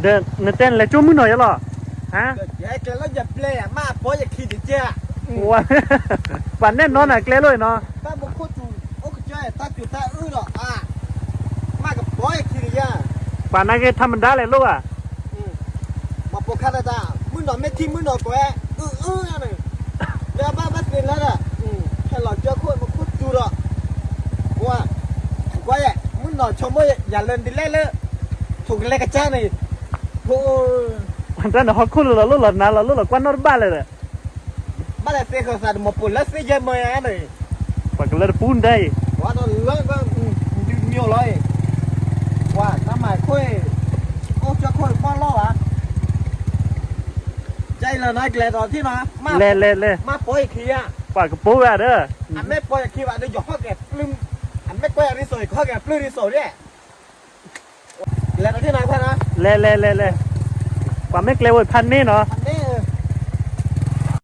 ເດີ ເນີແຕນແລະ ໂຈ້ມື້ໜ້ອຍລະ ຮະ ແກລະຢ່າແປ ມາພໍຢ່າຄີດເຈ ວ່າ ປານແນ່ນອນນະ ແກລະເລີຍເນາະ ຕາບໍ່ໂຄຕູ ໂອກະຈອຍ ຕາຈຸຕາອືດອກ ອາ ມາກະພໍຢ່າຄີດເຈ ປານນັ້ນກະທຳມະດາແຫຼະລູກອະ ອືມ ມາປົກຄາດາ ມື້ໜອນແມ່ນທີ ມື້ໜອນກວຍ ອືອໆ ເດີ ບ້ານ ບ້ານເປັນແລ້ວນະ ອືມ ແຄ່ຫຼອກເຈີໂຄດ ມາໂຄຕູດອກ ກວຍ ກວຍ ມື້ໜອນຊອມເມີ ຢ່າເລີນດີແລເລີ ຖົງແລກະຈານີ້ ໂອ້ ອັນນັ້ນຮອດຄຸນລະ ລົດລະນາລະ ລົດລະກວາດນອກບ້ານເລີຍ ບາດເຊເຂົາສາດມາປຸນລະເຊເຢຍເມຍອະນີ້ ປາກະເລີດປູນໄດ້ ວ່ານອນເລີກວ່າ ອືມ ດຶງມຽວເລີຍ ວ່າຕາມໝາຍຂ້ອຍ ໂອ້ ເຈົ້າຂ້ອຍບໍ່ລໍວະ ໃຈລະນາຍແກລະຕອນທີ່ມາ ມາ ແລະ ແລະ ແລະ ມາປ່ອຍເຄຍ ປາກະໂປວະເດີ ອັນແມ່ປ່ອຍເຄຍວ່າເດີ ຢອກຮອກແກປຶ້ມ ອັນແມ່ກ້ອຍອັນນີ້ໂສຍຮອກແກປຶ້ມນີ້ໂສຍເດ້ ແລະທີ່ນາຍພານະ ແລະ ແລະ ແລະ ແລະ ກວ່າແມ່ແກລະເວີຍພັນນີ້ເນາະ ພັນນີ້ ເອີ